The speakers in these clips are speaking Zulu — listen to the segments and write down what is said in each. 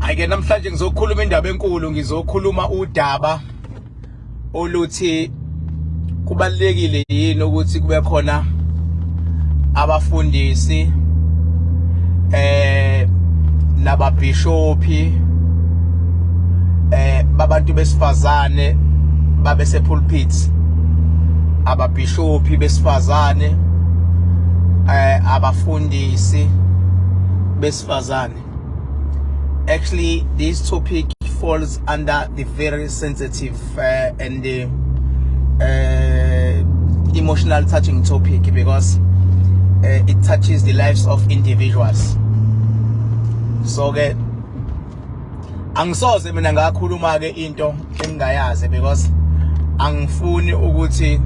Ayike namhlanje ngizokhuluma indaba enkulu, ngizokhuluma udaba oluthi kubalekile yini ukuthi kube khona abafundisi nababhishopi babantu besifazane babe sepulpit, ababhishopi besifazane, abafundisi besifazane. Actually, this topic falls under the very sensitive and the emotional touching topic because it touches the lives of individuals. So ke angisoze mina ngakhuluma ke into engingayazi because angifuni ukuthi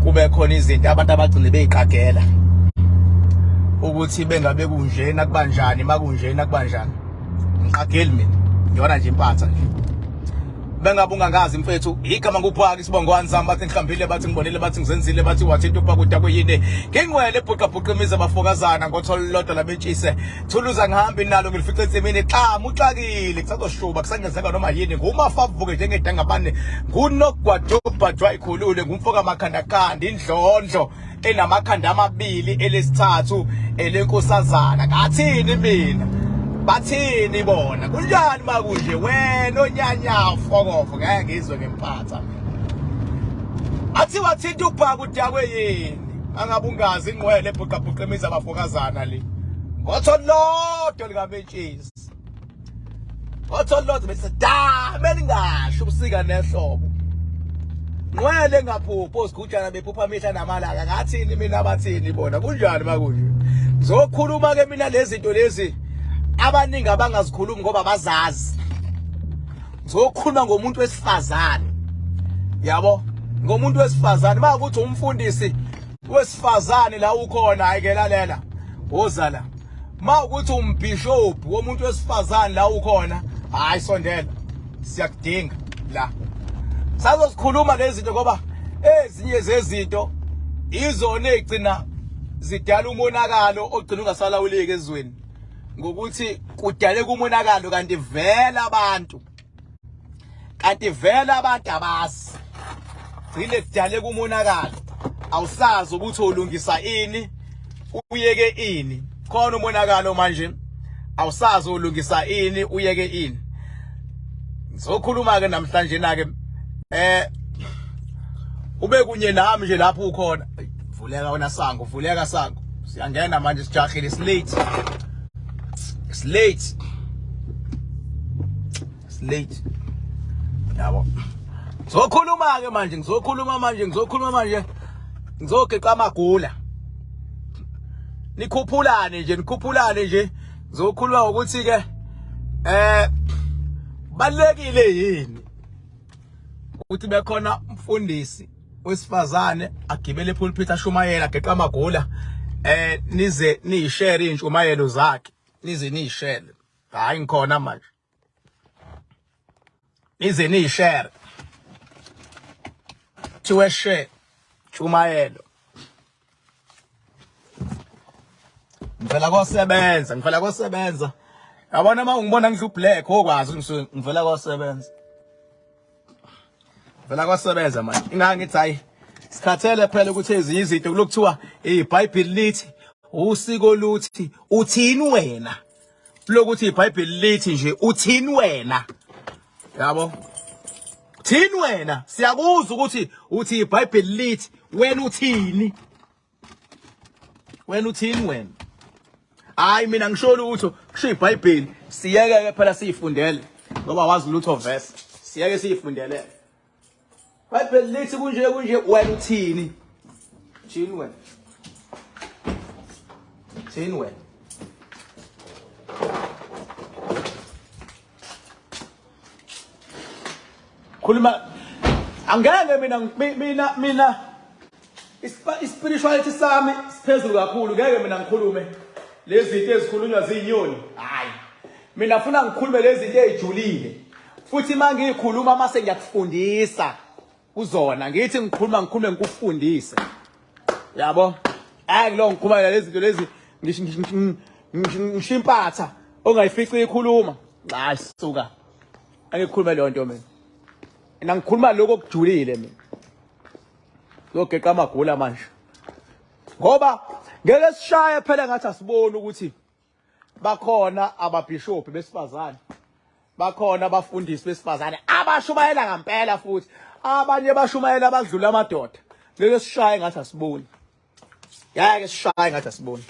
kube khona izinto abantu abagcine beyiqagela ukuthi bengabe kunjena kubanjani, makunjena kubanjani. Ngiqageli mina, ngiyona nje impatha nje. Bengabe ungangazi mfethu, igama nguphaka isibongwane sami, bathi ngihlambile, bathi ngibonile, bathi ngizenzile, bathi wathinta uphakuda kuyini. Ngingcwele bhuqa bhuqa imizi abafokazana ngotholo lodwa labetshise. Thuluza ngihambi nalo ngilifice ensimini, xamu uxakile kusazoshuba kusangenzeka noma yini. Ngumafa avuke njengedangabane, ngunogwadubhajwa ikhulule, ngumfoka makhandakanda indlondlo enamakhanda amabili, elesithathu elenkosazana. Ngathini mina, bathini bona, kunjani makunje wena onyanya ufokofo? Ngeke ngizwe ngempatha mina. Athi wathinta ubhaka udakwe yini? Angabe ungazi ingqwele ebhuqabhuqa imizi abafokazana le ngotho lodwa likametshisi, ngotho lodwa bese da melingasho ubusika nehlobo. Nqwele ngaphupho osigujana bephupha mihla namalanga. Ngathini mina, bathini bona, kunjani makunje? Ngizokhuluma ke mina lezi zinto lezi abaningi abangazikhulumi ngoba bazazi. Ngizokhuluma ngomuntu wesifazane, yabo, ngomuntu wesifazane. Makuthi umfundisi wesifazane la ukhona, hayi ke lalela, woza la. Mawukuthi umbishop womuntu wesifazane la ukhona, hayi sondela, siyakudinga la. Sazozikhuluma lezi zinto ngoba ezinye zezinto izona ezigcina zidala umonakalo ogcina ungasalawuleki ezweni, ngokuthi kudaleka umonakalo kanti vele abantu, kanti vele abantu abazi. Gcine kudaleka umonakalo, awusazi ukuthi ulungisa ini uyeke ini. Khona umonakalo manje, awusazi ulungisa ini uyeke ini. Ngizokhuluma ke namhlanje na ke ube kunye nami nje lapho ukhona. Vuleka wena sango, vuleka sango, siyangena manje, sijahile, it's late, it's late, it's late, yabo. Ngizokhuluma ke manje, ngizokhuluma manje, ngizokhuluma manje, ngizogeqa amagula, nikhuphulane nje, nikhuphulane nje. Ngizokhuluma ukuthi ke balekile yini ukuthi bekhona umfundisi wesifazane agibele epulpit ashumayela ageqa amagula, nize niyishare intshumayelo zakhe, nize niyishare. Hayi ngikhona manje, nize niyishare, thiwe share tshumayelo. Ngivela kosebenza, ngivela kosebenza. Yabona uma ungibona ngidla ublack okwazi ngisuke ngivela kosebenza. Ngivela kosebenza manje. Ingake ngithi hayi sikhathele phela ukuthi ezinye izinto kulokuthiwa iBhayibheli lithi, usiko luthi, uthini wena? Lokuthi iBhayibheli lithi nje, uthini wena? Yabo? Thini wena? Siyakuzwa ukuthi uthi iBhayibheli lithi, wena uthini? Wena uthini wena? Hayi mina ngisho lutho, kusho iBhayibheli. Siyeke ke phela siyifundele ngoba wazi lutho verse. Siyeke siyifundele. iBhayibheli lithi kunje kunje, wena uthini? Thini wena? Thini wena? Khuluma angeke mina mina ispirituality sami siphezulu kakhulu, ngeke mina ngikhulume lezi zinto ezikhulunywa zinyoni. Hayi mina funa ngikhulume lezi zinto ezijulile, futhi mangikhuluma mase ngiyakufundisa kuzona, ngithi ngikhuluma ngikhulume ngikufundise, yabo. Hayi lo ngikhuluma lezi zinto lezi ngishimpatha ongayifici ikhuluma. Hayi suka. Angikhulume leyo nto mina. Mina ngikhuluma lokho okujulile mina. Ngiyogeqa amagula manje. Ngoba ngeke sishaye phela ngathi asiboni ukuthi bakhona ababhishobhi besifazane. Bakhona abafundisi besifazane abashumayela ngempela futhi abanye bashumayela abadlula amadoda. Ngeke sishaye ngathi asiboni. Ngeke sishaye ngathi asiboni.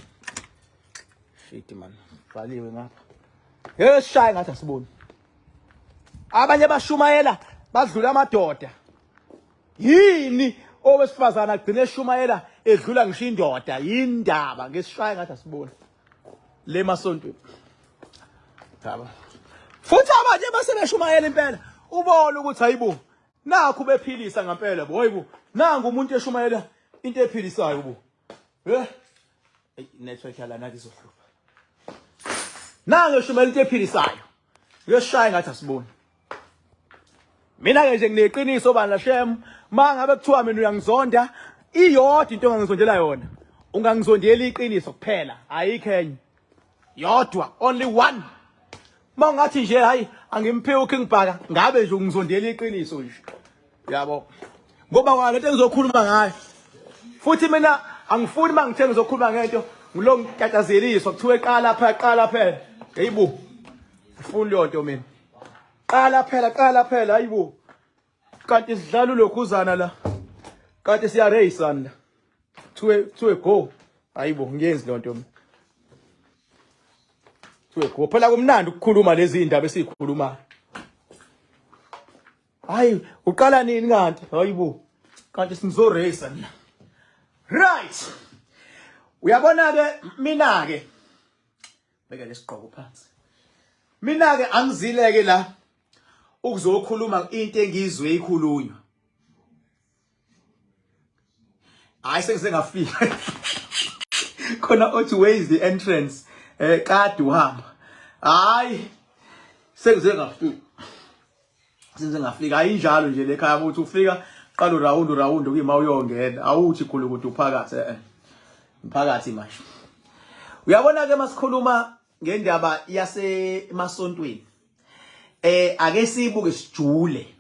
Shit man, bhaliwe ngapha. Ngeke sishaye ngathi asiboni. Abanye bashumayela badlula amadoda. Yini owesifazana agcine eshumayela edlula ngisho indoda yindaba ngesishaye ngathi asiboni. Le masontweni. Yabo. Futhi abanye basebeshumayela impela ubona ukuthi hayibo nakhu bephilisa ngempela bo hayibo nangu umuntu eshumayela into ephilisayo bo. Eh network yala nathi izohlupha. Nangu eshumayela into ephilisayo. Uyosishaya ngathi asiboni. Mina ke nje ngineqiniso bandla shem mangabe kuthiwa mina uyangizonda iyodwa into ongangizondela yona. Ungangizondeli iqiniso kuphela ayikho enye. Yodwa only one. Mawungathi nje hayi angimphiwe uKing Bhaka ngabe nje ungizondela iqiniso nje. Yabo. Ngoba kwa lento engizokhuluma ngayo. Futhi mina angifuni mangithe ngizokhuluma ngento ngilo ngitatazeliswa kuthiwe qala phela qala phela. Hayibo. Ngifuni leyo nto mina. Qala phela qala phela hayibo. Kanti sidlala ulokhuzana la. Kanti siya race la. Kuthiwe go. Hayibo ngiyenzi leyo nto mina. Kuthiwe go. Phela kumnandi ukukhuluma lezi indaba esizikhulumayo. Hayi uqala nini kanti? Hayibo. Kanti sinizoracea nina. Right. Uyabona ke mina ke beka lesigqoko phansi. Mina ke angizileke la ukuzokhuluma into engizwe ikhulunywa. Hayi sengize ngafika. Khona othi where is the entrance? Eh kade uhamba. Hayi sengize ngafika. Sengize ngafika ayinjalo nje lekhaya ukuthi ufika qala uround round kuyima uyongena awuthi khulu ukuthi uphakathi eh. Mphakathi manje. Uyabona ke masikhuluma ngendaba yasemasontweni. Eh ake sibuke sijule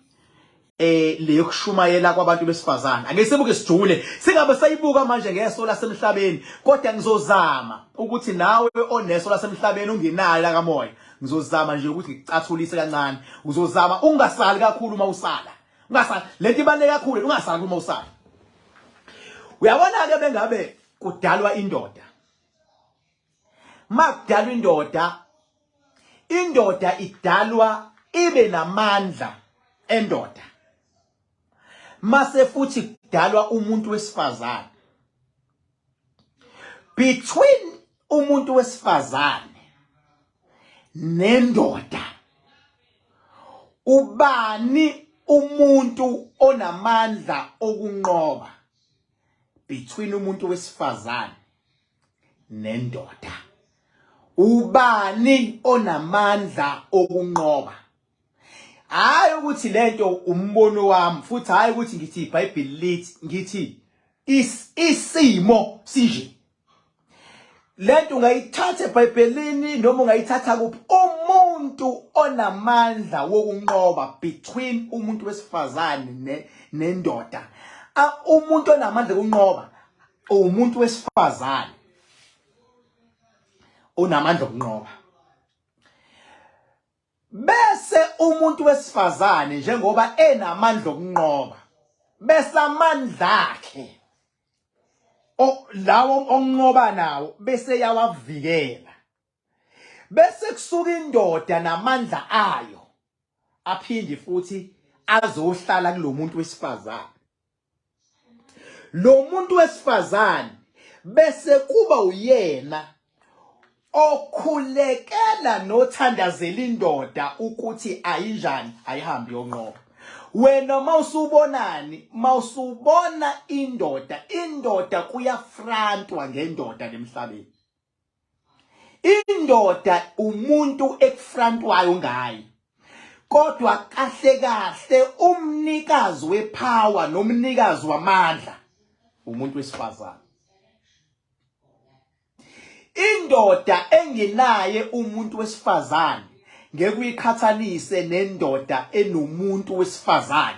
eh leyokushumayela kwabantu besifazane ake sibuke sijule singabe sayibuka manje ngeso lasemhlabeni kodwa ngizozama ukuthi nawe oneso lasemhlabeni ungenayo la kamoya ngizozama nje ukuthi ngikucathulise kancane uzozama ungasali kakhulu uma usala ungasali lento ibaluleke kakhulu ungasali uma usala uyabona ke bengabe kudalwa indoda makudalwa indoda indoda idalwa ibe namandla endoda mase futhi kudalwa umuntu wesifazane between umuntu wesifazane nendoda ubani umuntu onamandla okunqoba between umuntu wesifazane nendoda ubani onamandla okunqoba hayi ukuthi lento umbono wami futhi hayi ukuthi ngithi iBhayibheli lithi ngithi isimo sinje lento ungayithatha eBhayibhelini noma ungayithatha kuphi umuntu onamandla wokunqoba between umuntu wesifazane nendoda umuntu onamandla okunqoba umuntu wesifazane onamandla okunqoba bese umuntu wesifazane njengoba enamandla okunqoba bese amandla akhe lawo onqoba nawo bese yawavikela bese kusuka indoda namandla ayo aphinde futhi azohlala kulomuntu wesifazane lo muntu wesifazane bese kuba uyena okhulekela nothandazela indoda ukuthi ayinjani ayihambi yonqoba wena mawusubonani mawusubona indoda indoda kuyafrantwa ngendoda lemhlabeni Indoda umuntu ekufrantwayo ngaye. Kodwa kahle kahle umnikazi wepower nomnikazi wamandla umuntu wesifazane. Indoda engenaye umuntu wesifazane Ngeke uyiqhathanise nendoda enomuntu wesifazane.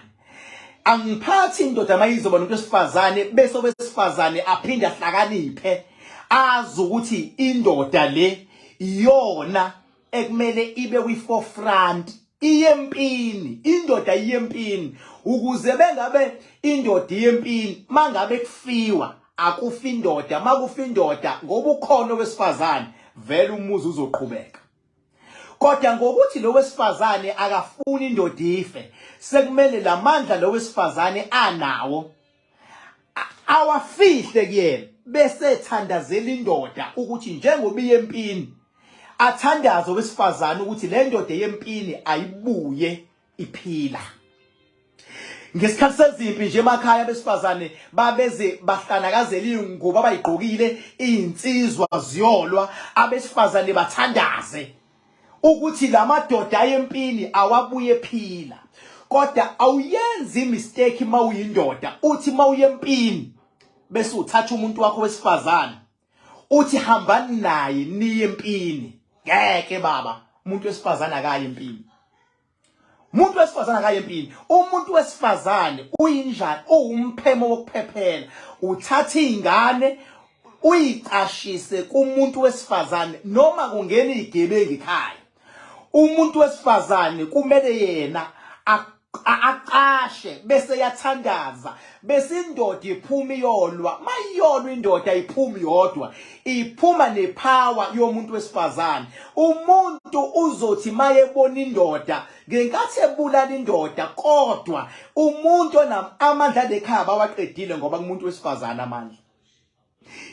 Angiphathi indoda mayizoba nomuntu wesifazane bese owesifazane aphinde ahlakaniphe azi ukuthi indoda le iyona ekumele ibe kwi-forefront iyempini indoda iyempini ukuze bengabe indoda iyempini mangabe kufiwa akufi indoda makufa indoda ngoba ukhona owesifazane vele umuzi uzoqhubeka kodwa ngokuthi lo wesifazane akafuni indoda ife sekumele lamandla lo wesifazane anawo awafihle kuyena bese ethandazela indoda ukuthi njengoba iye empini athandaze owesifazane ukuthi le ndoda yempini ayibuye iphila. Ngesikhathi sezimpi nje emakhaya abesifazane babeze bahlanakazela iy'ngubo abayigqokile, iy'nsizwa ziyolwa, abesifazane bathandaze ukuthi la madoda ayempini awabuye ephila. Kodwa awuyenzi imistake uma uyindoda uthi uma uye empini bese uthatha umuntu wakho wesifazane uthi hambani naye niye empini. Ngeke baba, umuntu wesifazane akayi empini. Umuntu wesifazane akaye empini. Umuntu wesifazane uyinjani? Uwumphemo wokuphephela. Uthatha izingane uyicashise kumuntu wesifazane noma kungena izigebengu ekhaya. Umuntu wesifazane kumele yena acashe bese yathandaza bese indoda iphuma iyolwa mayiyolwa indoda iphuma yodwa iphuma nepower yomuntu wesifazane umuntu uzothi mayebona indoda ngenkathi ebulala indoda kodwa umuntu onam amandla lekhaya bawaqedile ngoba kumuntu wesifazane amandla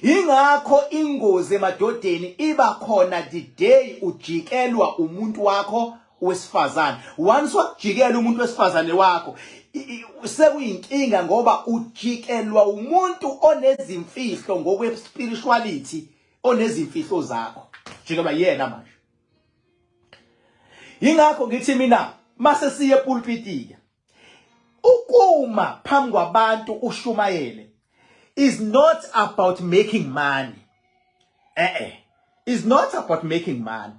Ingakho ingozi emadodeni iba khona the day ujikelwa umuntu wakho wesifazane. Once wakujikela umuntu wesifazane wakho sekuyinkinga ngoba ujikelwa umuntu onezimfihlo ngokwe spirituality onezimfihlo zakho. Jikelwa yena manje. Ingakho ngithi mina mase siye epulpiti Ukuma phambi kwabantu ushumayele is not about making money. Eh eh. Is not about making money.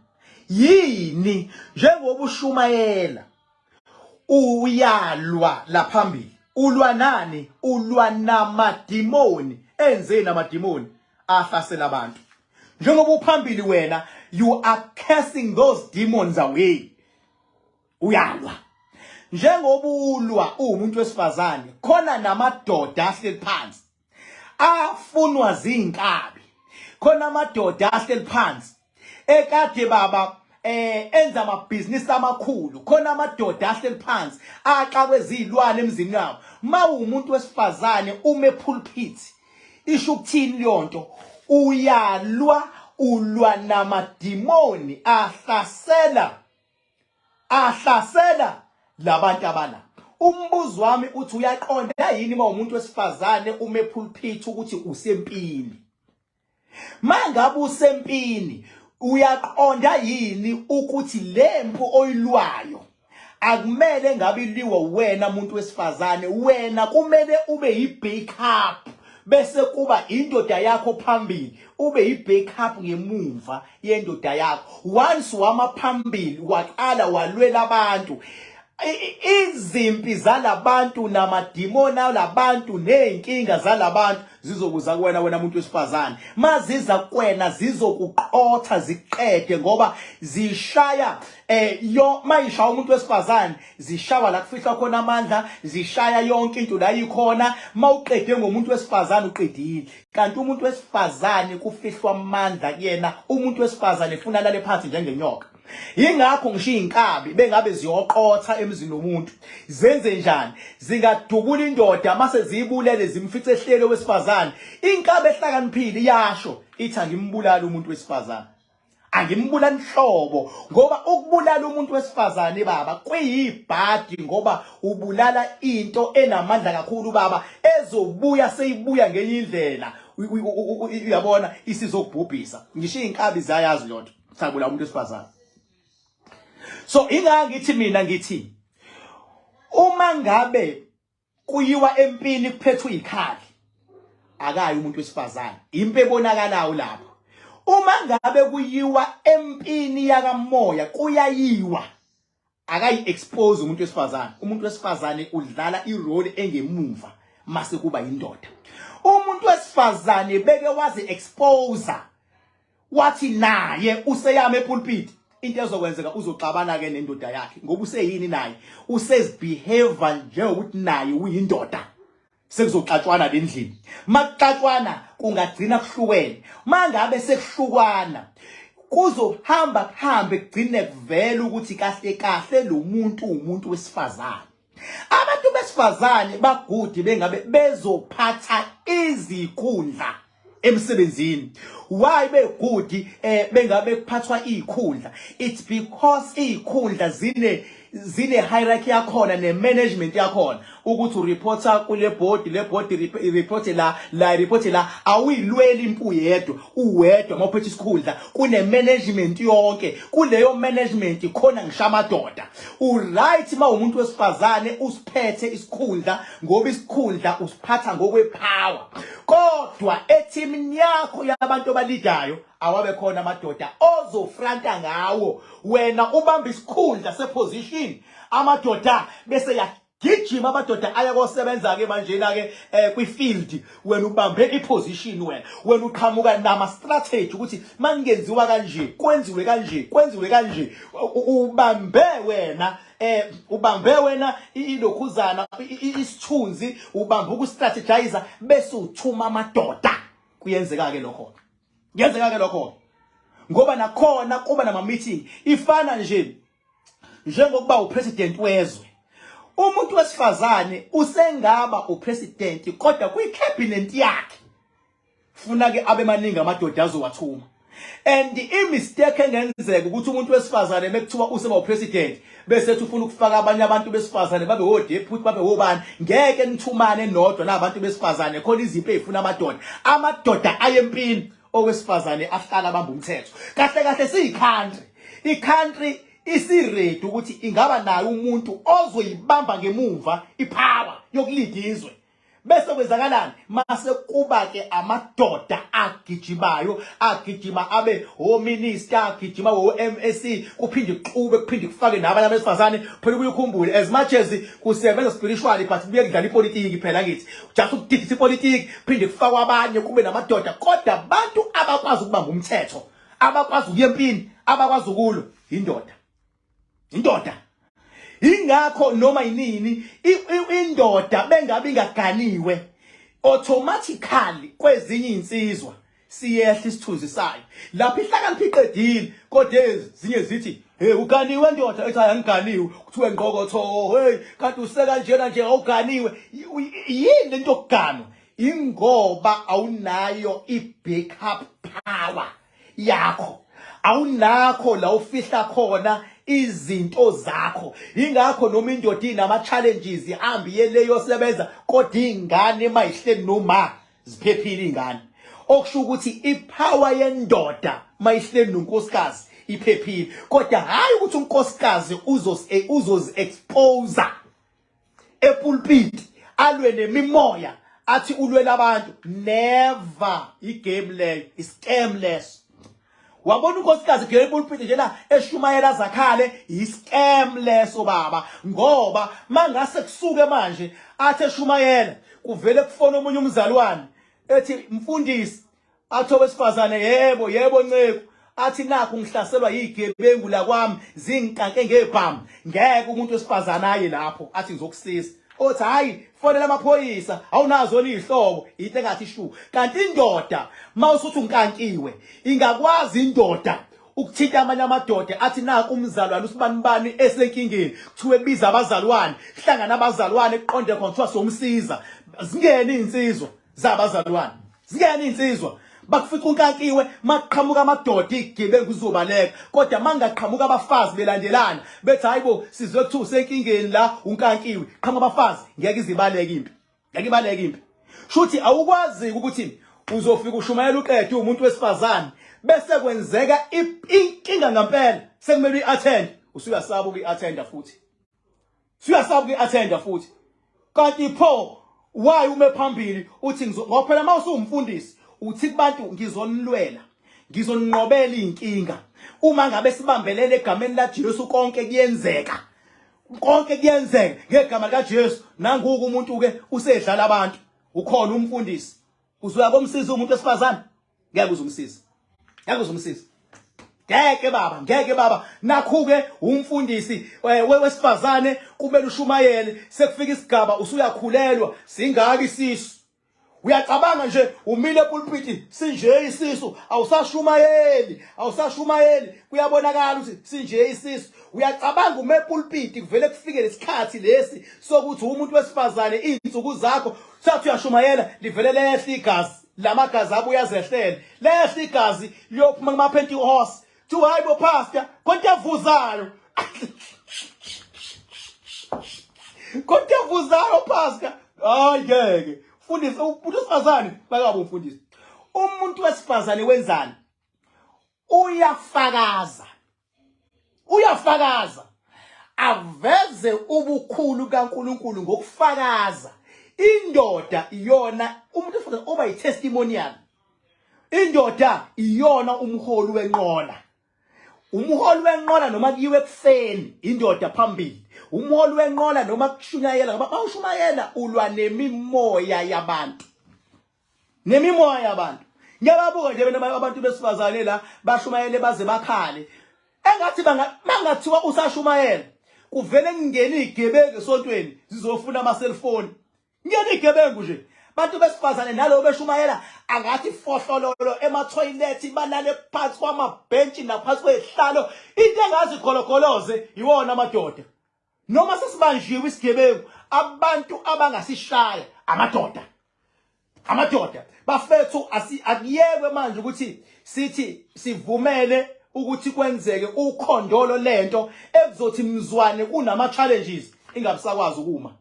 Yini njengoba ushumayela uyalwa laphambili. Ulwa nani? Ulwa namadimoni. Enzeni amadimoni? Ahlasela abantu. Njengoba uphambili wena you are cursing those demons away. Uyalwa. Njengoba ulwa uwumuntu wesifazane khona namadoda ahleli phansi afunwa zinkabi. Khona amadoda ahleli phansi ekade baba enza amabhizinisi amakhulu khona amadoda ahleli phansi axakwe zilwane emzini wabo. Mawumuntu wesifazane ume pulpit isho ukuthini leyonto uyalwa ulwa namadimoni ahlasela ahlasela labantu abala. Umbuzo wami uthi uyaqonda yini uma umuntu wesifazane ume pulpit ukuthi usempini? Mangabe usempini uyaqonda yini ukuthi lempu oyilwayo akumele ngabe iliwa wena muntu wesifazane, wena kumele ube yi-backup bese kuba indoda yakho phambili, ube yi-backup ngemumva yendoda yakho. Once wama phambili waqala walwela abantu, izimpi zalabantu namadimoni alabantu nezinkinga zalabantu zizokuza kuwena, wena muntu wesifazane. Maziza kuwena zizokuqotha ziqede, ngoba zishaya yo mayishaya umuntu wesifazane zishawa la kufihlwa khona amandla, zishaya yonke into la ikhona. Mawuqede ngomuntu wesifazane uqedile. Kanti umuntu wesifazane kufihlwa amandla kuyena, umuntu wesifazane ufuna alale phansi njengenyoka. Yingakho ngisho izinkabi bengabe ziyoqotha emzini womuntu zenze njani, zingadubula indoda mase ziyibulele zimfice ehlelo wesifazane. Inkabi ehlakaniphile iyasho ithi angimbulali umuntu wesifazane, angimbulali nhlobo, ngoba ukubulala umuntu wesifazane baba kuyibhadi, ngoba ubulala into enamandla kakhulu baba, ezobuya seyibuya ngenye indlela, uyabona, isizokubhubhisa. Ngisho izinkabi ziyayazi lonto, sabula umuntu wesifazane. So ingaka ngithi mina ngithi uma ngabe kuyiwa empini kuphethwe ikhali, akayi umuntu wesifazane, impi ebonakalayo lapho. Uma ngabe kuyiwa empini yakamoya kuyayiwa akayi expose umuntu wesifazane. Umuntu wesifazane udlala irole engemuva mase kuba indoda. Umuntu wesifazane beke wazi expose wathi naye useyama epulpit into ezokwenzeka uzoxabana ke nendoda yakhe ngoba useyini naye usezibehave njengokuthi naye uyindoda sekuzoxatshwana lendlini makuxatshwana kungagcina kuhlukene mangabe sekuhlukwana kuzohamba kuhambe kugcine kuvela ukuthi kahle kahle lo muntu umuntu wesifazane. Abantu besifazane bagudi bengabe bezophatha izikhundla emsebenzini. Why begudi bengabe kuphathwa izikhundla? It's because izikhundla zine hierarchy yakhona ne management yakhona ukuthi ureporter kule board, le board report la, la report la, awuyilweli impu yedwa, uwedwa mawuphethe isikhundla kune management yonke, kuleyo management khona ngisho amadoda. Uright uma umuntu wesifazane usiphethe isikhundla ngoba isikhundla usiphatha ngokwepower, kodwa ethimini yakho yabantu abalidayo awabe khona amadoda ozofranta ngawo. Wena ubamba isikhundla seposition, amadoda bese yagijima, amadoda aya kosebenza ke manjena ke kwi-field, wena ubambe iposition, wena uqhamuka nama strategy ukuthi mangenziwa kanje kwenziwe kanje kwenziwe kanje, ubambe wena ubambe wena ilokhuzana isithunzi, ubambe ukustrategize bese uthuma amadoda. Kuyenzeka ke lokho, kuyenzeka ke lokho ngoba nakhona kuba nama meeting. Ifana nje njengokuba upresident wezwe, umuntu wesifazane usengaba upresident kodwa kwi-cabinet yakhe funa ke abe maningi amadoda azowathuma. And i-mistake engenzeka ukuthi umuntu wesifazane mekuthiwa useba upresident bese ethi ufuna ukufaka abanye abantu besifazane babe wodeputy babe wobani, ngeke nithumane nodwa nabantu besifazane. Khona izimpi ezifuna amadoda, amadoda aye empini, owesifazane ahlala abamba umthetho. Kahle kahle siyi-country, i-country isiready ukuthi ingaba nayo umuntu ozoyibamba ngemumva ipower yokulida izwe. Bese kwenzakalani mase kuba ke amadoda agijimayo, agijima abe ominister, agijima o-MSC, kuphinde kuxube, kuphinde kufake nabanye abesifazane. Phela ukuyikhumbule as much as kusebenza spiritually but kubuye kudlala ipolitiki phela, ngithi just ukudidisa ipolitiki, kuphinde kufakwe abanye, kube namadoda, kodwa abantu abakwazi ukubamba umthetho, abakwazi ukuya empini, abakwazi ukulwa, indoda, indoda. Ingakho noma yinini indoda bengabe ingaganiwe automatically kwezinye insizwa siyehla isithunzi sayo lapho ihlakanipha iqedile, kodwa ezinye zithi hey uganiwe ndoda, ethi angiganiwe, kuthiwe ngqokotho, hey kanti usekanjena nje awuganiwe. Yini lento yokuganwa? Ingoba awunayo i-backup power yakho, awunakho la ufihla khona izinto zakho. Ingakho noma indoda inama challenges ihambe iye leyo sebenza, kodwa ingane mayihleli noma ziphephile ingane, okusho ukuthi ipower yendoda mayihleli nonkosikazi iphephile, kodwa hayi ukuthi unkosikazi uzozi expose epulpit alwe nemimoya athi ulwela abantu. Never, igame leyo, iscam leso. Wabona unkosikazi gele epulpit njena eshumayela zakhale, iscam leso baba, ngoba mangase kusuke manje athi eshumayela kuvele kufona omunye umzalwane ethi mfundisi, athi owesifazane yebo yebo nceku, athi nakhu ngihlaselwa yigebengu la kwami zingikanke ngebhamu. Ngeke umuntu wesifazane aye lapho athi ngizokusiza, othi hayi fonela amaphoyisa, awunazo izihlobo, into engathi shu. Kanti indoda mawusuthi unkankiwe ingakwazi indoda ukuthinta amanye amadoda athi naku umzalwane usibanibani esenkingeni, kuthiwe biza abazalwane, hlangana abazalwane, kuqonde khona kuthiwa somsiza, zingene izinsizwa zabazalwane, zingene izinsizwa bakufica unkankiwe. Maqhamuka amadoda igebengu uzobaleka, kodwa mangaqhamuka abafazi belandelana bethi hayibo sizwe kuthiwa usenkingeni la unkankiwe, qhamuka abafazi, ngeke izibaleke impi, ngeke ibaleke impi. Shuthi awukwazi ukuthi uzofika ushumayela uqede umuntu wesifazane bese kwenzeka inkinga ngempela sekumele uyi-attend, usuyasaba ukuyi-attenda futhi, suyasaba ukuyi-attenda futhi. Kanti pho why ume phambili uthi ngoba phela mawusuwumfundisi uthi kubantu ngizonilwela, Ngizonqobela inkinga. Uma ngabe sibambelele egameni laJesu konke kuyenzeka. Konke kuyenzeka ngegama likaJesu. Nanguku umuntu ke usedlala abantu. Ukhona umfundisi. Uzoya komsiza umuntu wesifazane? Ngeke uzumsiza. Ngeke uzumsiza. Ngeke baba, ngeke baba. Nakhu-ke umfundisi wesifazane kumele ushumayele, sekufika isigaba usuyakhulelwa, singaka isisu. Uyacabanga nje umile epulpiti sinje isisu, awusashumayeli, awusashumayeli, kuyabonakala ukuthi sinje isisu. Uyacabanga ume epulpiti kuvele kufike lesikhathi lesi sokuthi umuntu wesifazane izinsuku zakho sathi uyashumayela livele lehle igazi lamagazi abuye azehlele lehle igazi liyophuma kuma-panty horse Kuthiwa hayi bo pastor, konke avuzayo. Konke avuzayo pastor. Hayi ngeke. Fundisa umuntu wesifazane bakabe umfundisi. Umuntu wesifazane wenzani? Uyafakaza. Uyafakaza. Aveze ubukhulu kaNkuluNkulu ngokufakaza. Indoda iyona umuntu wesifazane oba yitestimonial. Indoda iyona umholi wenqola. Umholi wenqola noma kuyiwe ekufeni indoda phambili. Umholi wenqola noma kushunyayela ngoba bawushumayela ulwa nemimoya yabantu. Nemimoya yabantu. Ngiyababuka nje mina abantu besifazane la bashumayele baze bakhale. Engathi bangathiwa usashumayela kuvele kungena izigebengu esontweni zizofuna ama cellphone. Ngiyena igebengu nje. Bantu besifazane nalowo beshumayela angathi fohlololo emathoyilethi balale phansi kwamabhentshi naphansi kwezihlalo into engazi gologoloze iwona amadoda. Noma sesibanjiwe isigebengu abantu abangasishaya amadoda. Amadoda bafethu akuyekwe manje ukuthi sithi sivumele ukuthi kwenzeke ukhondolo lento ekuzothi mzwane kunama challenges ingabisakwazi ukuma.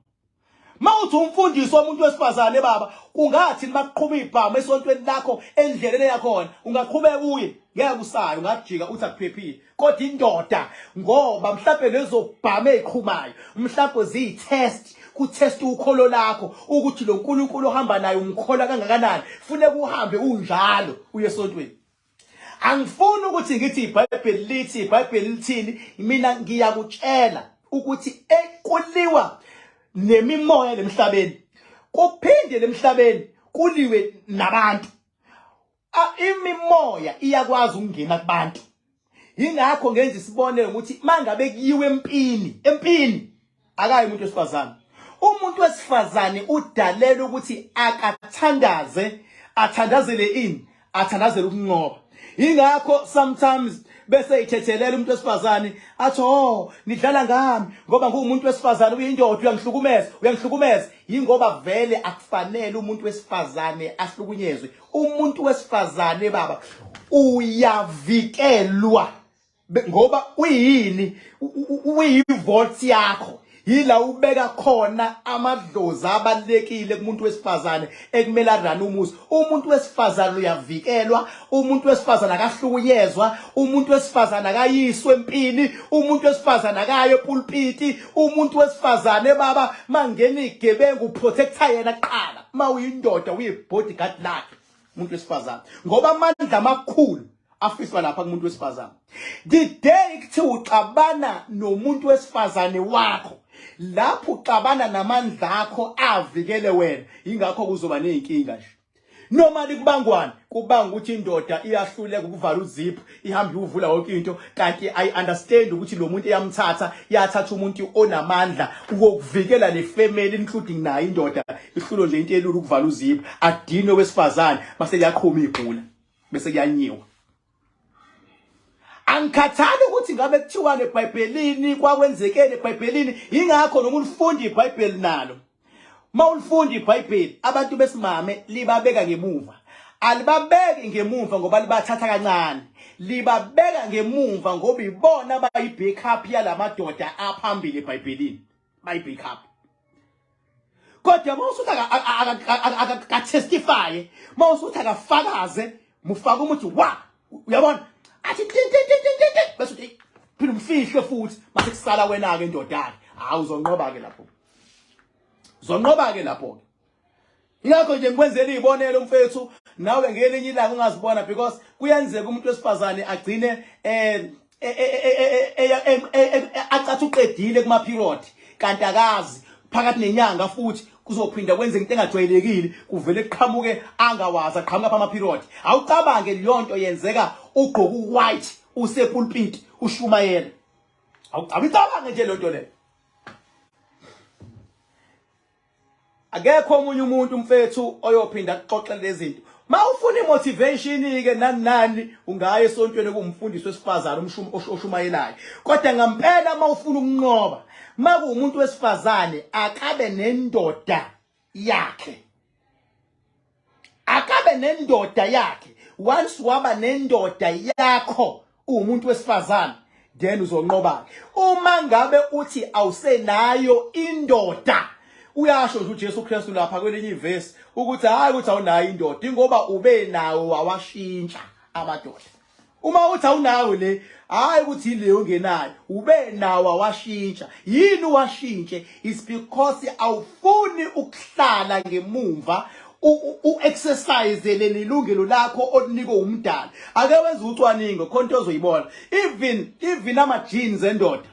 Mawuthi umfundisi womuntu wesifazane baba kungathi makuqhuma ibhamu esontweni lakho endleleni yakhona ungaqhubeka uye ngeke usayo ungajika uthi akuphephile kodwa indoda ngoba mhlawumbe lezo bhamu eziqhumayo mhlawumbe ziyi-test kutest ukholo lakho ukuthi lo nkulunkulu ohamba naye umkholwa kangakanani funeka uhambe unjalo uye esontweni. Angifuni ukuthi ngithi iBhayibheli lithi iBhayibheli lithini mina ngiyakutshela ukuthi ekuliwa nemimoya lemhlabeni kuphinde lemhlabeni kuliwe nabantu. Imimoya iyakwazi ukungena kubantu. Yingakho ngenza isibonelo ukuthi mangabe kuyiwe empini, empini akayi umuntu wesifazane. Umuntu wesifazane udalelwe ukuthi akathandaze, athandazele ini? Athandazele ukunqoba. Yingakho sometimes bese ithethelela umuntu wesifazane athi oh nidlala ngami ngoba nguwumuntu wesifazane uyindoda uyangihlukumeza uyangihlukumeza yingoba vele akufanele umuntu wesifazane ahlukunyezwe umuntu wesifazane baba uyavikelwa ngoba uyini uyivolt yakho yila ubeka khona amadlozi abalekile kumuntu wesifazane ekumele arun umuzi. Umuntu wesifazane uyavikelwa, umuntu wesifazane akahlukunyezwa, umuntu wesifazane akayiswe empini, umuntu wesifazane akaye epulpiti, umuntu wesifazane baba mangena igebengu uprotecta yena kuqala. Mawuyindoda uyi bodyguard lakhe umuntu wesifazane ngoba amandla amakhulu afihlwa lapha kumuntu wesifazane. The day kuthiwa uxabana nomuntu wesifazane wakho, lapho uxabana namandla akho avikele wena, ingakho kuzoba nezinkinga nje. Noma likubangwana, kubanga ukuthi indoda iyahluleka ukuvala uziphu, ihambe iyovula yonke into, kanti I understand ukuthi lo muntu eyamthatha, yathatha umuntu onamandla wokuvikela le family including naye indoda, ihlulo nje into elula ukuvala uziphu, adinwe wesifazane, mase liyaqhuma ibhula. Bese kuyanyiwa. Angikhathali ukuthi ngabe kuthiwani eBhayibhelini, kwakwenzekeni eBhayibhelini, ingakho noma ulifunda iBhayibheli nalo. Uma ulifunda iBhayibheli, abantu besimame libabeka ngemuva. Alibabeki ngemuva ngoba libathatha kancane. Libabeka ngemumva ngoba ibona abayi-backup yalamadoda aphambili eBhayibhelini. Bayi-backup. Kodwa uma usuthi akatestifye, uma usuthi akafakaze, mufaka umuthi wa, uyabona? Athi tin tin tin tin tin bese uthi phela umfihle futhi mase kusala wena ke ndodana. Hawu uzonqoba ke lapho. Uzonqoba ke lapho ke. Ingakho nje ngikwenzela izibonelo mfethu, nawe ngelinye ilanga ungazibona, because kuyenzeka umuntu wesifazane agcine acatha uqedile kuma period, kanti akazi phakathi nenyanga futhi kuzophinda kwenze into engajwayelekile, kuvele kuqhamuke angawazi, aqhamuka ama period. Awucabange leyo nto yenzeka ugqoka uwhite usepulpit ushumayela. Awucabange nje leyo nto leyo. Akekho omunye umuntu mfethu oyophinda akuxoxele lezi zinto. Mawufuna imotivation ke nani nani, ungaya esontweni kuwumfundisi wesifazane oshumayelayo. Kodwa ngampela mawufuna ukunqoba, makuwumuntu wesifazane akabe nendoda yakhe. Akabe nendoda yakhe. Once waba nendoda yakho uwumuntu wesifazane, then uzonqoba. Uma ngabe uthi awusenayo indoda, uyasho nje uJesu Kristu lapha kwelinye ivesi ukuthi hayi ukuthi awunayo indoda, ingoba ube nawo wawashintsha amadoda. Uma uthi awunawo le, hayi ukuthi ile ongenayo, ube nawo awashintsha. Yini uwashintshe? It's because awufuni ukuhlala ngemumva u-exercise leli lungelo lakho olinikwe umdali. Ake wenze ucwaningo, khona into ozoyibona. Even ama genes endoda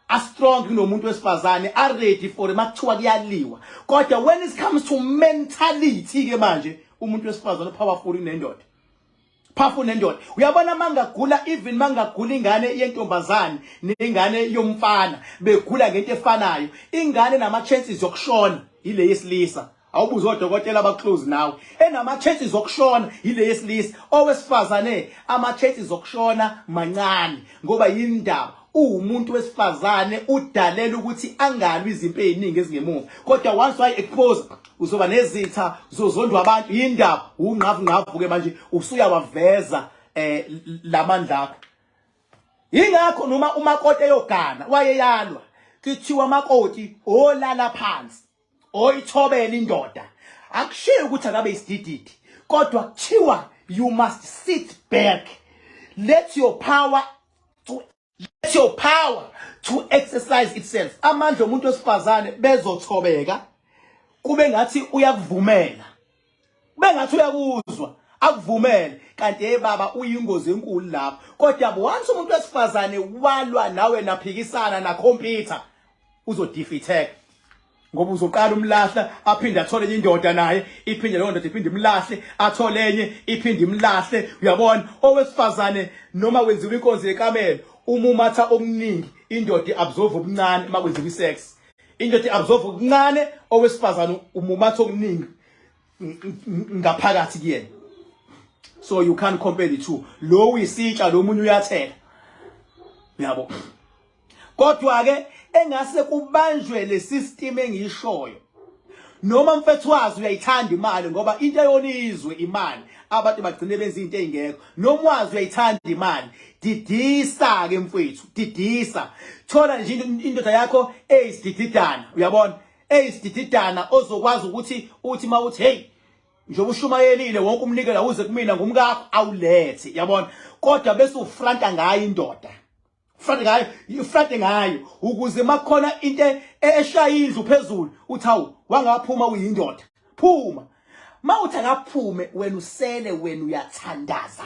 a strong kunomuntu wesifazane, a ready for makuthiwa kuyaliwa. Kodwa when it comes to mentality ke manje, umuntu wesifazane powerful kunendoda. Powerful nendoda. Uyabona mangagula, even mangagula ingane yentombazane nengane yomfana begula ngento efanayo, ingane nama chances yokushona ile yesilisa. Awubuze odokotela abaclose nawe, enama chances okushona ile yesilisa. Owesifazane ama chances okushona mancane, ngoba yindaba uwumuntu wesifazane udalela ukuthi angalwi izimpi eziningi ezingemuva. Kodwa once wayi expose, uzoba nezitha, uzozondwa abantu. Yindaba ungqavu ngqavu ke manje usuyawaveza lamandla akho. Ingakho noma umakoti eyogana wayeyalwa, kuthiwa makoti olala phansi oyithobela indoda. Akushiyo ukuthi akabe isidididi, kodwa kuthiwa you must sit back, let your power to exercise itself. Amandla omuntu wesifazane bezothobeka, kube ngathi uyakuvumela, kube ngathi uyakuzwa akuvumele, kanti hey baba uyingozi enkulu lapho. Kodwa once umuntu wesifazane walwa nawe naphikisana na computer, uzodefeateka, ngoba uzoqala umlahla, aphinde athole enye indoda naye, iphinde leyo ndoda iphinde imlahle, athole enye iphinde imlahle. Uyabona owesifazane noma kwenziwa inkonzo yekamelo, umumatha okuningi, indoda iabsorb okuncane. Makwenziwa isex, indoda iabsorb okuncane, owesifazane umumatha okuningi ngaphakathi kuyena. So you can't compare the two. Lo uyisitsha, lo munye uyathela, uyabo. Kodwa ke engase kubanjwe le system engiyishoyo, noma mfethu wazi uyayithanda imali, ngoba into eyona izwe imali, abantu bagcine benza into ezingekho. Noma wazi uyayithanda imali, didisa ke mfethu, didisa. Thola nje indoda yakho eyisidididana, uyabona, eyisidididana, ozokwazi ukuthi uthi mawuthi hey, njengoba ushumayelile wonke umnikelo awuze kumina ngumkakho, awulethe, yabona. Kodwa bese ufronta ngayo indoda, ufronte ngayo, ufronte ngayo, ukuze makukhona into eshaya indlu phezulu uthi hawu, wangaphuma uyindoda, phuma. Mawuthi akaphume, wena usele, wena uyathandaza.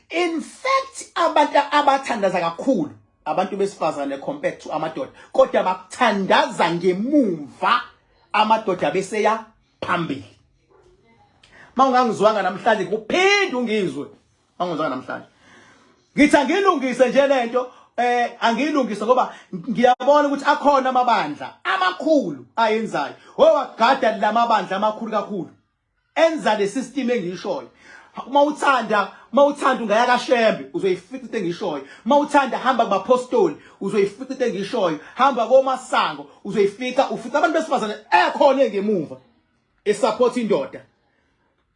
In fact abantu abathandaza kakhulu abantu besifazane compared to amadoda, kodwa bakuthandaza ngemumva, amadoda bese ya phambili. Mawungangizwanga namhlanje, kuphinde ungizwe. Mawungizwanga namhlanje, ngithi angilungise nje lento, angilungise, ngoba ngiyabona ukuthi akhona amabandla amakhulu ayenzayo. Owagada lamabandla amakhulu kakhulu enza le system engiyishoyo. Uma uthanda ungaya kaShembe, uzoyifica into engiyishoyo. Uma uthanda hamba kubapostoli, uzoyifica into engiyishoyo. Hamba komasango, uzoyifica. Ufica abantu besifazane ekhona engemuva esupport indoda,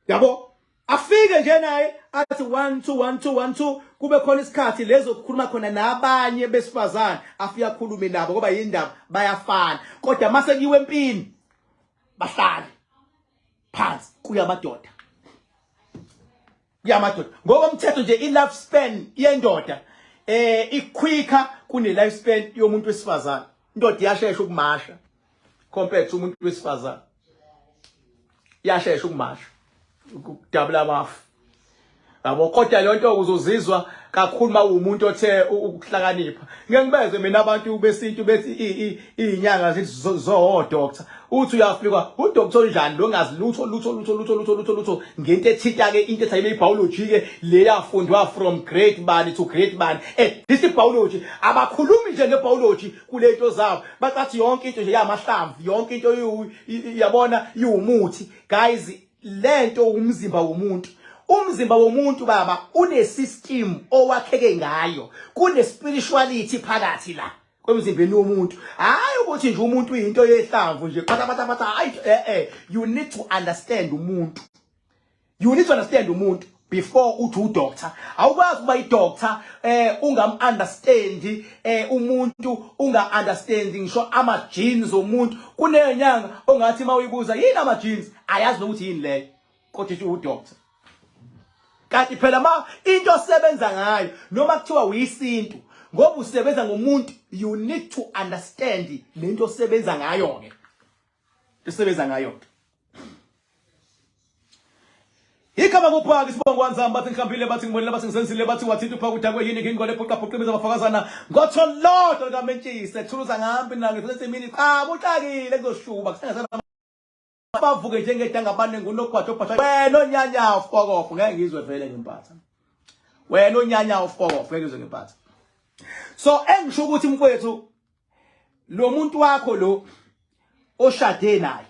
yabo. Afike nje naye athi 1 2 1 2 1 2, kube khona isikhathi lezo kukhuluma khona nabanye besifazane, afike akhulume nabo, ngoba yindaba bayafana. Kodwa mase kuyiwe empini, bahlale phansi, kuya amadoda, kuya amadoda. Ngokomthetho nje i-life span yendoda iquicker kune life span yomuntu wesifazane. Indoda iyashesha ukumasha compared to umuntu wesifazane. Iyashesha ukumasha ukudabula amafu. Yabo kodwa leyo nto uzozizwa kakhulu uma uwumuntu othe ukuhlakanipha. Ngeke ngibezwe mina abantu besintu bethi izinyanga zithi zo doctor. Uthi uyafika udoctor onjani lo ngazi lutho lutho lutho lutho lutho lutho lutho ngento ethinta ke into ethi ayibe biology ke le yafundwa from grade bani to grade bani. Eh this biology abakhulumi nje ngebiology kulento zabo. Bacathi yonke into nje yamahlamvu yonke into yabona iwumuthi. Guys lento umzimba womuntu umzimba womuntu baba une system owakheke ngayo kune spirituality phakathi la kwemzimbeni womuntu hayi ukuthi nje umuntu uyinto yehlamvu nje phatha phatha phatha hayi eh eh you need to understand umuntu you need to understand umuntu before uthi udoctor awukwazi ukuba idoctor eh ungam understand eh umuntu unga understand ngisho ama genes omuntu kunenyanga ongathi mawuyibuza yini ama genes ayazi nokuthi yini leyo kodwa ithi udoctor kanti phela ma into osebenza ngayo noma kuthiwa uyisintu ngoba usebenza ngomuntu you need to understand lento osebenza ngayo ke esebenza ngayo ke Igama kuphaka isibongo wanzamba bathi ngihlambile bathi ngibonile bathi ngisenzile bathi wathinta uphaka udakwe yini ngingole phuqa phuqa ibiza abafakazana ngotho lodwa likamentshise thuluza ngambi nalo ngisemini cha buxakile kuzoshuba kusengasana bavuke njengedanga abaningi unogwaja obhasha wena onyanya ufokofu ngeke ngizwe vele ngempatha wena onyanya ufokofu ngeke ngizwe ngempatha so engisho ukuthi mfowethu lo muntu wakho lo oshade naye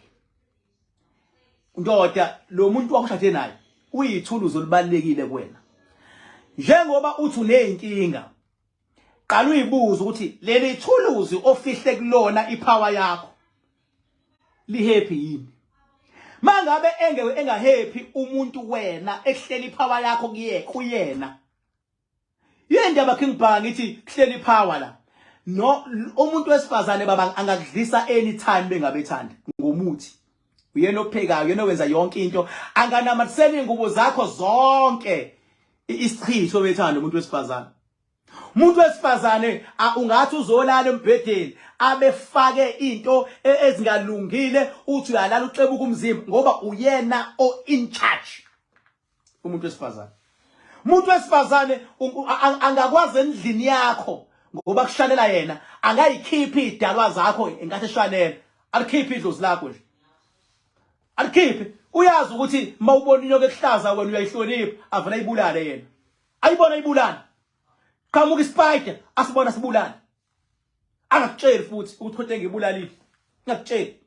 ndoda lo muntu wakho oshade naye uyithuluzi olubalekile kuwena njengoba uthi uneyinkinga qala uyibuza ukuthi leli thuluzi ofihle kulona ipower yakho lihappy yini mangabe enge engahappy umuntu wena ekuhleli ipower yakho kuye kuyena Yendaba King Bhaka ngithi kuhleli power la. No umuntu wesifazane baba angakudlisa anytime bengabethanda ngomuthi. Uyena ophekayo, uyena owenza yonke into. Anganamathisela ingubo zakho zonke isichitho bethanda umuntu wesifazane. Umuntu wesifazane ungathi uzolala embhedeni abefake into e, ezingalungile uthi uyalala uxebuka umzimba ngoba uyena o in charge. Umuntu wesifazane. Umuntu wesifazane angakwazi endlini yakho ngoba kushanela yena angayikhiphi idalwa zakho engathi eshanela alikhiphi idlozi lakho nje alikhiphi uyazi ukuthi mawubona inyoka ekuhlaza wena uyayihlonipha avela ayibulale yena ayibona ayibulale qhamuka ispider asibona sibulale angakutsheli futhi ukuthi kodwa ngibulalile ngakutsheli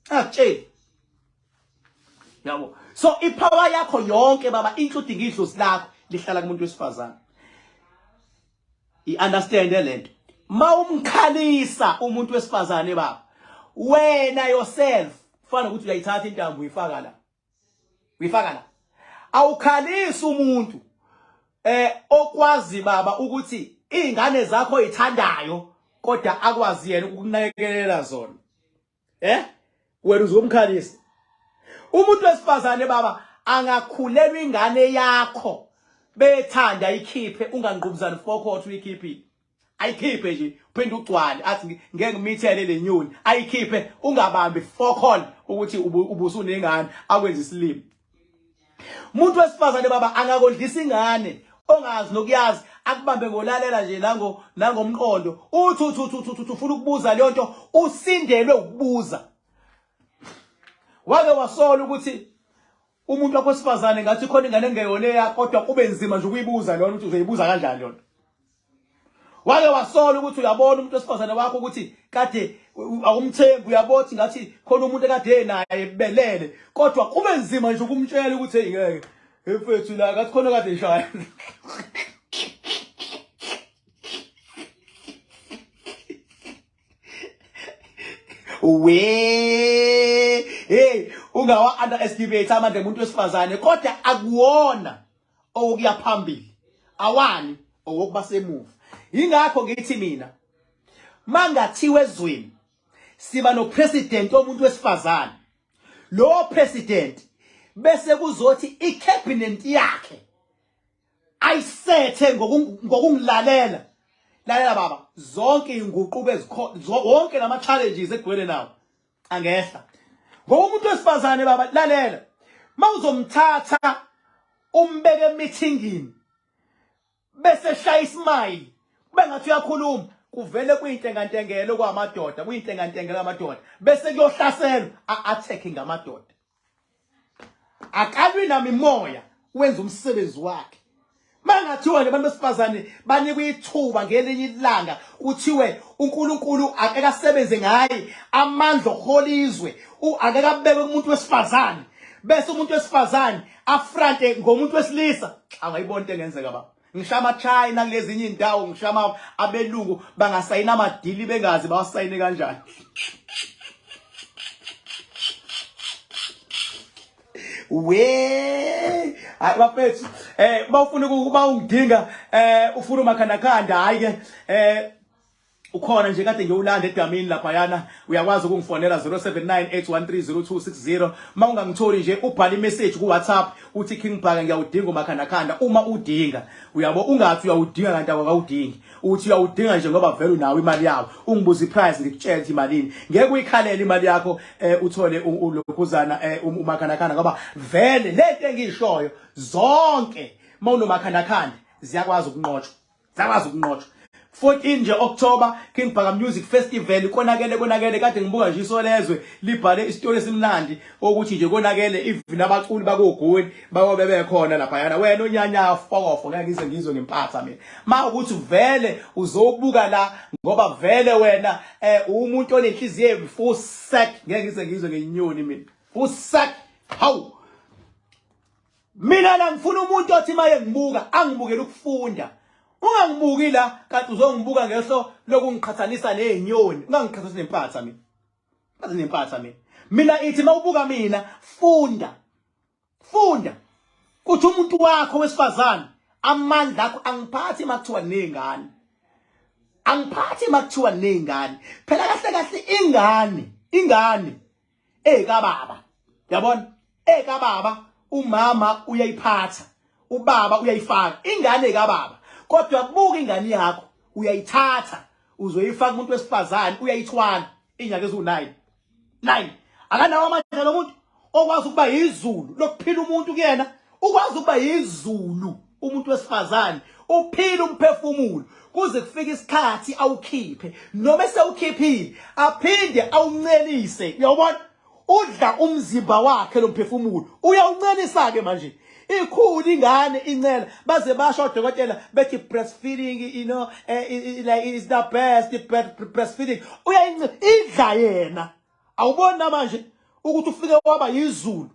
angakutsheli yabo so ipower yakho yonke baba including idlozi lakho lihlala kumuntu wesifazane i-understand lento mawumkhalisa umuntu wesifazane baba wena yourself kufana ukuthi uyayithatha intambo uyifaka la uyifaka la awukhalisi umuntu eh okwazi baba ukuthi izingane zakho oyithandayo kodwa akwazi yena ukukunakekelela zona eh wena uzomkhalisa umuntu wesifazane baba angakhulelwa ingane yakho bethanda ikhiphe ungangqubuzani fokhotho uyikhiphile ayikhiphe nje uphinde ugcwale athi ngeke ngimithele le nyoni ayikhiphe ungabambi fokol ukuthi ubusunengane akwenza isilimo umuntu wesifazane baba angakondlisa ingane ongazi nokuyazi akubambe ngolalela nje nango nangomqondo uthi uthi uthi uthi ufuna ukubuza leyo nto usindelwe ukubuza wake wasola ukuthi umuntu wakho wesifazane ngathi khona ingane engeyona eyakho kodwa kube nzima nje ukuyibuza lona ukuthi uzoyibuza kanjani lona wake wasola ukuthi uyabona umuntu wesifazane wakho ukuthi kade awumthembi uyabona ukuthi ngathi khona umuntu ekade enaye belele kodwa kube nzima nje ukumtshela ukuthi hey ngeke mfethu la ngathi khona kade eshaya we hey ungawa underestimate amandla omuntu wesifazane kodwa akuwona owokuya phambili awani owokuba semuva yingakho ngithi mina mangathiwe ezweni siba no president omuntu wesifazane lo president bese kuzothi icabinet yakhe ayisethe ngokungilalela lalela baba zonke inguquko ezikhona wonke lama challenges egcwele nawo angehla Ngoba umuntu wesifazane baba lalela, mawuzomthatha umbeke emithingini bese shaya ismile kube ngathi uyakhuluma kuvele kuyintengantengelo kwamadoda kuyintengantengelo amadoda bese kuyohlaselwa a-attack ngamadoda akalwi namimoya wenza umsebenzi wakhe mangathiwa nje abantu besifazane banikwe ithuba ngelinye ilanga kuthiwe uNkulunkulu akekasebenze ngaye amandla okuhola izwe akekabekwe kumuntu wesifazane bese umuntu wesifazane afrante ngomuntu wesilisa angayibona into engenzeka baba ngisho ama-China kulezinye iy'ndawo ngisho abelungu bangasayina amadili bengazi bawasayine kanjani we hayi bafethu eh bawufuna ukuba ungidinga eh ufuna umakhandakhanda hayi ke eh ukhona nje kade ngiyowulanda edamini laphayana uyakwazi ukungifonela 0798130260 uma ungangitholi nje ubhale imessage ku-whatsapp uthi King Bhaka ngiyawudinga umakhandakhanda uma udinga uyabo ungathi uyawudinga kanti awukawudingi uthi uyawudinga nje ngoba vele unawo imali yawo ungibuza iprice ngikutshela ukuthi imalini ngeke uyikhalele imali yakho eh, uthole ulokhuzana eh, um, umakhandakhanda ngoba vele lento engiyishoyo zonke uma unomakhandakhanda ziyakwazi ukunqotshwa zakwazi ukunqotshwa 14 nje October King Bhaka Music Festival konakele konakele kade ngibuka nje isolezwe libhale isitori esimnandi ukuthi nje konakele even abaculi bakogoli bayobe bekhona lapha yana wena onyanya fokofo ngeke ngize ngizwe ngempatha mina ma ukuthi vele uzobuka la ngoba vele wena eh umuntu onenhliziyo embi full sack ngeke ngize ngizwe ngenyoni mina full sack hawu Mina la ngifuna umuntu othi maye ngibuka angibukele ukufunda. Ungangibuki la kanti uzongibuka ngehlo lokungiqhathanisa nezinyoni. Ungangiqhathanisi nempatha mina. Bazi nempatha mina. Mina ithi mawubuka mina funda. Funda. Kuthi umuntu wakho wesifazane amandla akho angiphathi makuthiwa nezingane. Angiphathi makuthiwa nezingane. Phela kahle kahle ingane, ingane ekababa yabona ekababa umama uyayiphatha ubaba uyayifaka ingane kababa kodwa buka ingane yakho uyayithatha uzoyifaka umuntu wesifazane uyayithwala inyanga eziwu-9 9 akanawo amandla lo muntu okwazi ukuba yizulu lokuphila umuntu kuyena ukwazi ukuba yizulu umuntu wesifazane uphila umphefumulo kuze kufike isikhathi awukhiphe noma esewukhiphile aphinde awuncelise uyawubona udla umzimba wakhe lo mphefumulo uyawuncelisa ke manje ikhulu ingane incela baze basho odokotela bethi breastfeeding you know eh, like is the best breastfeeding uyayincela idla yena awuboni namanje ukuthi ufike waba yizulu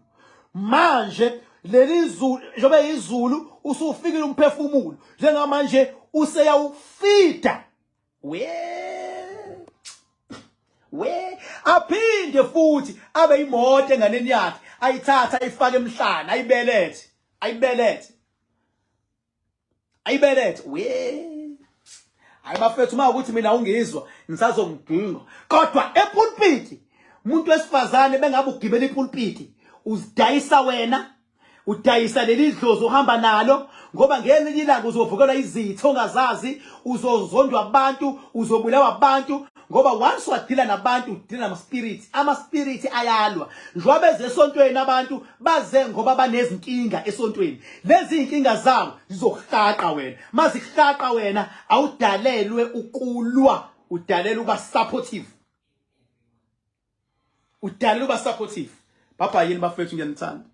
manje leli zulu njengoba izulu usufikile umphefumulo njengamanje useyawufida we we aphinde futhi abe imoto enganeni yakhe ayithatha ayifake emhlana ayibelethe ayibelethe ayibelethe we hayi bafethu uma ukuthi mina ungizwa ngisazongidinga kodwa epulpiti umuntu wesifazane bengabe ugibela ipulpiti uzidayisa wena udayisa leli dlozi uhamba nalo ngoba ngelinye ilanga uzovukelwa izitha ongazazi uzozondwa abantu uzobulawa abantu ngoba once wadila nabantu udila nama-spirit ama-spirit ayalwa njengoba beze esontweni abantu baze ngoba banezinkinga esontweni lezi zinkinga zabo zizokuhlaqa wena mazikuhlaqa wena awudalelwe ukulwa udalelwe uba supportive udalelwe uba supportive baba yini bafethu ngiyanithanda.